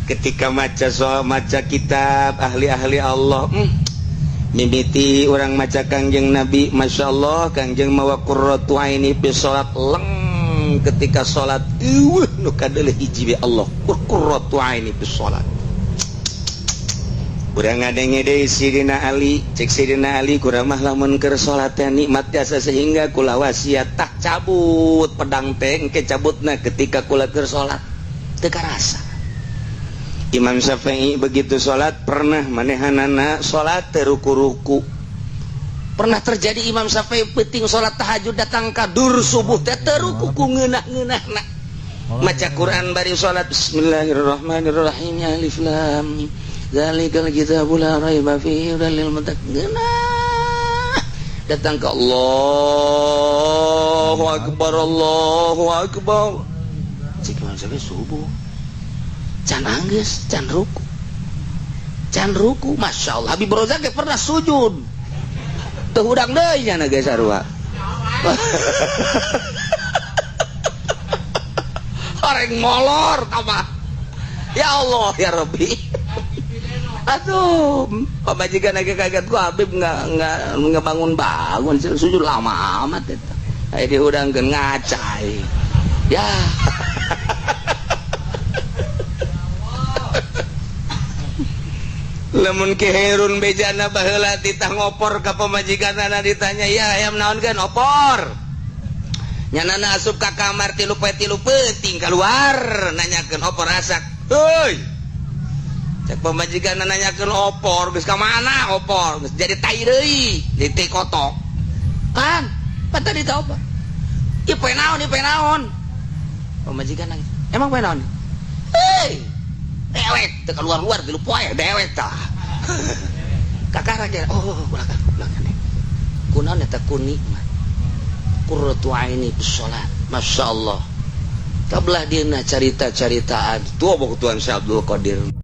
Ketika maca soal, maca kitab ahli-ahli Allah, mimiti urang maca Kangjeng Nabi, Masya Allah, Kangjeng mawa qurratu aini fi salat, leng ketika salat, eueuh nu kadeuleuh hiji we Allah, qurratu aini fi salat. Urang ngadenge deui Sidina Ali, cek Sidina Ali, kurang mah lamun keur salat teh nikmat jasa sehingga kula wasiat tah cabut pedang teh, engke cabutna ketika kula keur salat teu karasa. Imam Syafi'i begitu salat pernah manehanana salat teu ruku-ruku. Pernah terjadi Imam Syafi'i penting salat tahajud datang ka dur subuh teh teu ruku ku ngeunah-ngeunahna. Maca Quran bari salat, bismillahirrahmanirrahim, alif lam mim zalikal kitabu la raiba fihi hudal lil muttaqin. Datang ke Allahu akbar, Allahu akbar. Cik Imam Syafi'i subuh can anggeus, can ruku, can ruku. Masya Allah, Habib Rozak ge pernah sujud teu hudang deui nya geus sarua. Orang molor tambah, ya Allah ya Rabbi. Aduh, pamajikan lagi kaget ku Habib nggak bangun bangun, sujud lama amat itu. Ayo dihudangkeun ngacai ya. Lamun keherun bejana baheula titah ngopor ka pamajikanana, ditanya, "Ya hayam naon kan?" "Opor." Nyanana asup ka kamar 3 poe 3 peuting keluar nanyakeun opor asak. Heuy, cek pamajikan nanyakeun opor geus ka mana, opor geus jadi tai deui, jadi tai kotok kan. Pan tadi teh opor. Ieu poe naon, ieu poe naon? Pamajikan nangis, emang poe naon? Heuy, dewek teu keluar-luar 3 poe dewek tah. Kakara ge, oh, ulah ulah kunaon eta ku nikmat qurratu aini bis salat. Masya Allah, kabelah dieuna carita-caritaan tuh, Tuan Syekh Abdul Qadir.